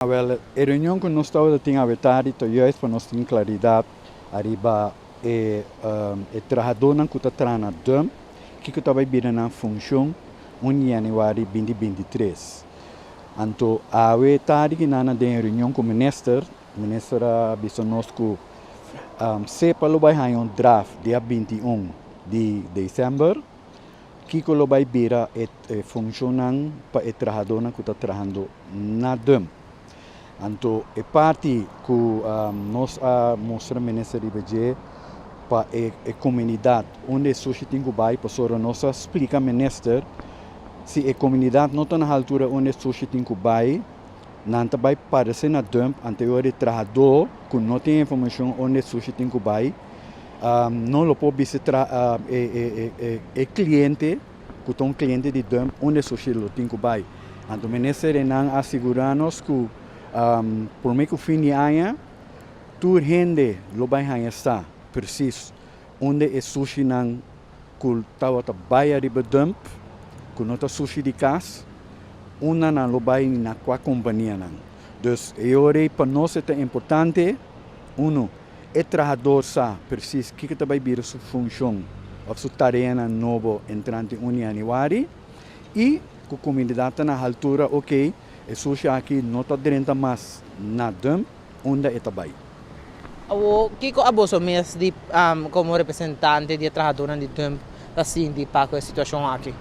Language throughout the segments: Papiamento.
Wel, e reunion ku nos tabata tin awe tardi ta juist pa nos tin klaridat ariba e e trahadónan ku ta traha na dump, kiko ta bai bira nan funshon un yanüari binti 23. Anto awe tardi ki nan a den e reunion ku minister, minister a bisa nos ku SEPA lo bai haña un draft dia 21 di desèmber. Kiko lo bai bira e funshonnan pa e trahadónan ku ta trahando na dump? Anto e parti ku nos a mustra minister riba dje pa e komunidat unda e sushi tin ku bai, pasobra nos a splika minister si e komunidat no ta na haltura unda e sushi tin ku bai, nan ta bai parese na dump, anto e ora e trahadó ku no tin informashon unda e sushi tin ku bai, no lo por bisa e cliente cu ta un cliente di dump unda e sushi lo tin cu bay. Anto minister enan a sigura nos cu prome cu fin di aña tur hende lo bay haña sa precies unda e sushinan cu tabata bay ariba dump cu no ta sushi di cas unda nan lo bay na cua companianan. Dus e ora ey pa nos e ta importante uno E trahador sa presis kiko ta bai bira su funshon òf su tareanan nobo entrante 1 yanüari i ku komunidat ta na haltura oke e sushi aki no ta drenta mas na dump unda e ta bai. Awor kiko aboso mes di komo representante di e trahadornan di dump ta sinti pa ku e situashon aki?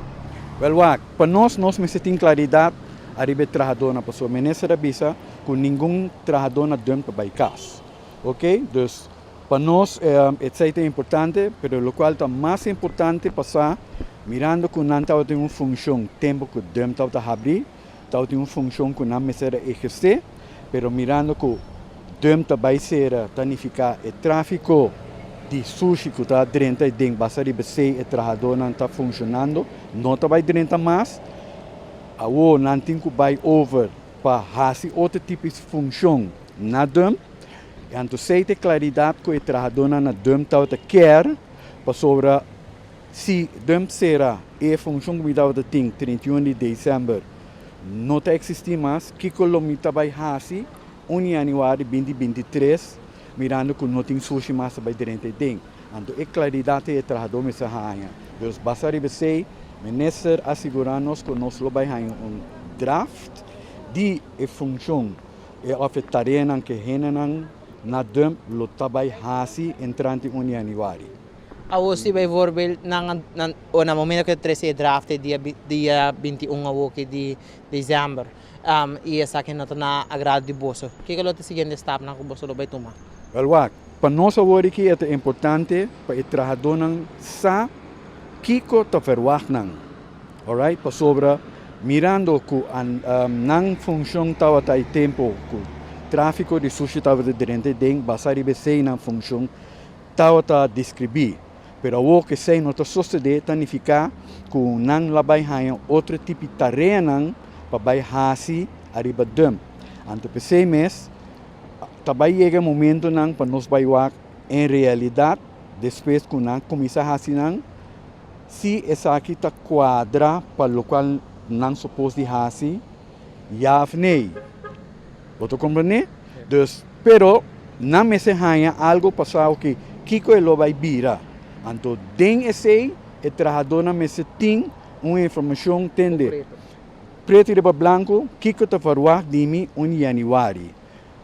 Wèl wak, pa nos nos mester tin klaridat ariba e trahadornan pasobra minister a bisa ku ningun trahador na dump ta bai kas. Ok, dus pa nos esei ta importante, pero lokual ta mas importante pa sa, mirando ku nan tabatin un funshon tempu ku dump tabata habrí, tabatin un funshon ku nan mester a ehersé, pero mirando ku dump ta bai sera ta nifiká e tráfiko di sushi ku ta drenta i den basa riba esei e trahadónan ta funshonando no ta bai drenta mas, awor nan tin ku bai over pa hasi otro tipo di funshon na dump. Anto esei ta e klaridat ku e trahadónan na dump tabata kier, pasobra si dump sera e funshon ku mi tabata tin 31 di desèmber no ta eksistí mas, kiko lo mi ta bai hasi 1 yanüari 2023 mirando ku no tin sushi mas ta bai drenta ei den? Anto e klaridat ei e trahadó mester haña. Dus basa riba esei, minister a sigurá nos ku nos lo bai haña un draft di e funshon e òf e tareanan ku e hendenan na dump lo ta bai hasi entrante 1 yanüari. Awor si bijvoorbeeld nan nan o na momento ku ta trese e draft e dia dia 21 awoki di desèmber i esaki no ta na agrado di boso, kiko lo ta e siguiente stapnan ku boso lo bai tuma? Wèl wak, pa nos awor aki e ta importante pa e trahadónan sa kiko ta verwagt nan. Alright, pasobra mirando ku nan funshon tabata e tempu ku tráfiko di sushi tabata drenta den basá riba esei nan funshon tabata deskribí. Pero awor ku esei no ta sosodé ta nifiká ku nan la bai haña otro tipo di tareanan pa bai hasi ariba dump. Anto p'esei mes ta bai yega e momentonan pa nos bai wak en realidat despues ku nan kuminsá hasi nan. Si esaki ta kuadra pa lokual nan supos di hasi, ya of nee. Bo ta komprendé? Dus, pero nan mester haña algu pa sa oke kiko e lo bai bira. Anto den esei e trahadónan mester tin un informashon tende pretu riba blanku kiko ta verwagt di mi un yanüari.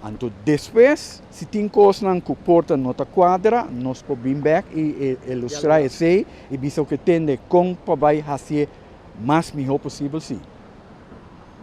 Anto despues, si tin kosnan ku por ta no ta kuadra, nos por bin bèk i ilustrá esei i bisa ku e tende kon pa bai hasié mas mihó posibel, sí.